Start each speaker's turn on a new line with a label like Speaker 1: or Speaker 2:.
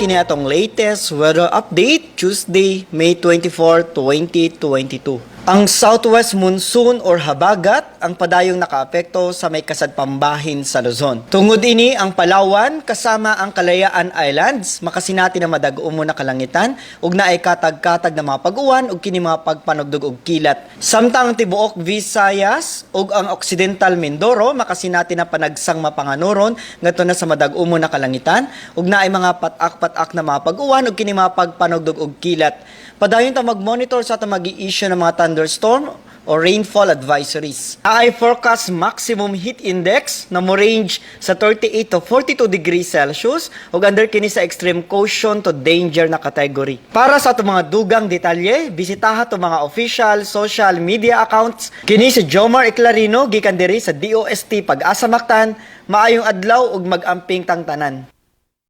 Speaker 1: Kini atong latest weather update, Tuesday, May 24, 2022. Ang southwest monsoon or habagat ang padayong nakaapekto sa may kasadpambahin sa Luzon. Tungod ini, ang Palawan kasama ang Kalayaan Islands makasinati na madag-umo na kalangitan ug naay katag-katag na mga pag-uwan ug kini mga pagpanugdog og kilat. Samtang ang tibuok Visayas ug ang Occidental Mindoro makasinati na panagsang mapanganuron ngadto na sa madag-umo na kalangitan ug naay mga pat-ak-pat-ak na mga pag-uwan ug kini mga pagpanugdog og kilat. Padayon ta mag-monitor sa atong magi-issue ng mga thunderstorm o rainfall advisories. Naay forecast maximum heat index na mo range sa 38 to 42 degrees Celsius ug under kini sa extreme caution to danger na category. Para sa atong mga dugang detalye, bisitaha atong mga official social media accounts. Kini si Jomar Eclarino gikan diri sa DOST Pag-asa Mactan. Maayong adlaw ug mag-amping tang tanan.